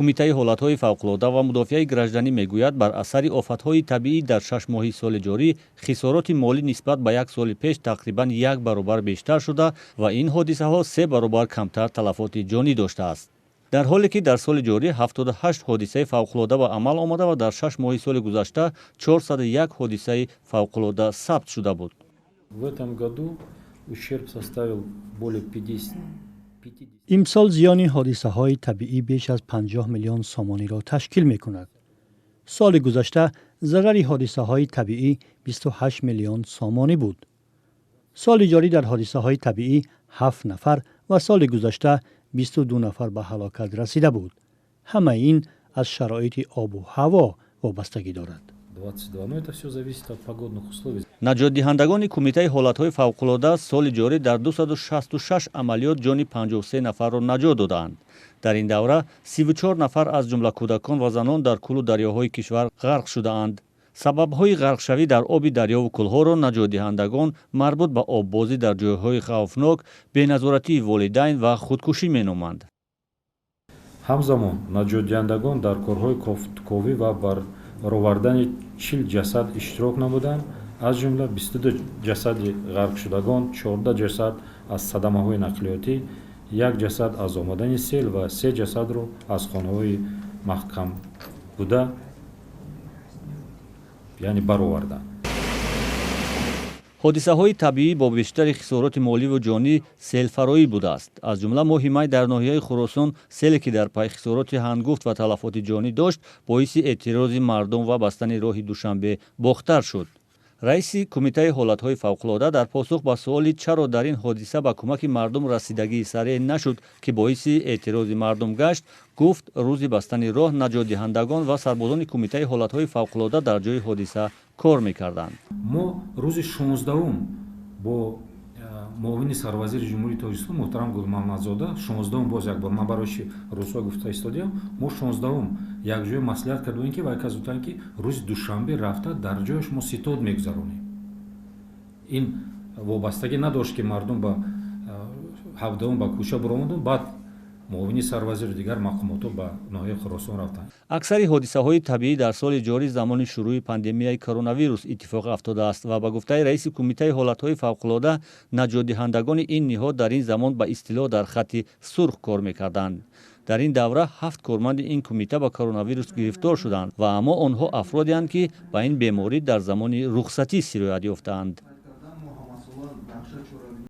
Кумитаи ҳолатҳои фавқулода ва мудофиаи гражданӣ мегӯяд, бар асари офатҳои табиӣ дар 6 моҳи соли ҷорӣ хисороти молӣ нисбат ба як соли пеш тақрибан як баробар бештар шуда ва ин ҳодисаҳо се баробар камтар талафоти ҷонӣ доштааст. Дар ҳоле ки дар соли ҷорӣ 78 ҳодисаи фавқулода ба амал омада ва дар 6 моҳи соли гузашта 401 ҳодисаи фавқулода сабт шуда буд. В этом году ущерб составил более 50. Имсол зиёни ҳодисаҳои табиӣ беш аз 50 миллион сомониро ташкил мекунад. Соли гузашта зарари ҳодисаҳои табиӣ 28 миллион сомонӣ буд. Соли ҷорӣ дар ҳодисаҳои табиӣ ҳафт нафар ва соли гузашта 22 нафар ба ҳалокат расида буд. Ҳамаи ин аз шароити обу ҳаво вобастагӣ дорад. 22. Но это все зависит от погодных условий. Наҷотдиҳандагони Кумитаи ҳолатҳои фавқулода соли ҷорӣ дар 266 амалиёт ҷони 53 нафарро наҷот додаанд. Дар ин давра 34 нафар, аз ҷумла кӯдакон ва занон, дар кӯлу дарёҳои кишвар ғарқ шудаанд. Сабабҳои ғарқшавӣ дар оби дарёву кӯлҳоро наҷотдиҳандагон марбут ба оббозӣ дар ҷойҳои хавфнок, беназоратии волидайн ва худкушӣ меноманд. Ҳамзамон наҷотдиҳандагон дар корҳои кофтуковӣ ва баровардани 40 ҷасад иштирок намуданд, аз ҷумла 22 ҷасади ғарқшудагон, 14 ҷасад аз садамаҳои нақлиётӣ, як ҷасад аз омадани сел ва се ҷасадро аз хонаҳои маҳкам буда, яъне бароварданд. Ҳодисаҳои табиӣ бо бештари хисороти моливу ҷонӣ селфароӣ будааст. Аз ҷумла моҳи май дар ноҳияи Хуросон селе, ки дар пай хисороти ҳангуфт ва талафоти ҷонӣ дошт, боиси эътирози мардум ва бастани роҳи Душанбе Бохтар шуд. Раиси Кумитаи ҳолатҳои фавқулода дар посух ба суоли, чаро дар ин ҳодиса ба кӯмаки мардум расидагии сареъ нашуд, ки боиси эътирози мардум гашт, гуфт, рӯзи бастани роҳ наҷотдиҳандагон ва сарбозони Кумитаи ҳолатҳои фавқулода дар ҷои ҳодиса кор мекарданд. Мо рӯзи 16-ум бо муовини сарвазири Ҷумҳурии Тоҷикистон муҳтарам Гулмаҳмадзода, 16-ум, боз як бор ман барои чи рӯзҳо гуфта истодиам, мо 16-ум якҷоя маслиҳат кардем, ки вай кас гуфтанд, ки рӯзи душанбе рафта дар ҷояш мо ситод мегузаронем. Ин вобастагӣ надошт, ки мардум ба 17-ум ба кӯча баромаду баъд муовини сарвазиру дигар мақомотҳо ба ноҳияи Хуросон рафтанд. Аксари ҳодисаҳои табиӣ дар соли ҷорӣ замони шурӯъи пандемияи коронавирус иттифоқ афтодааст ва ба гуфтаи раиси Кумитаи ҳолатҳои фавқулода, наҷотдиҳандагони ин ниҳод дар ин замон ба истилоҳ дар хатти сурх кор мекарданд. Дар ин давра ҳафт корманди ин кумита ба коронавирус гирифтор шуданд ва аммо онҳо афродеанд, ки ба ин беморӣ дар замони рухсатӣ сироят ёфтаанд.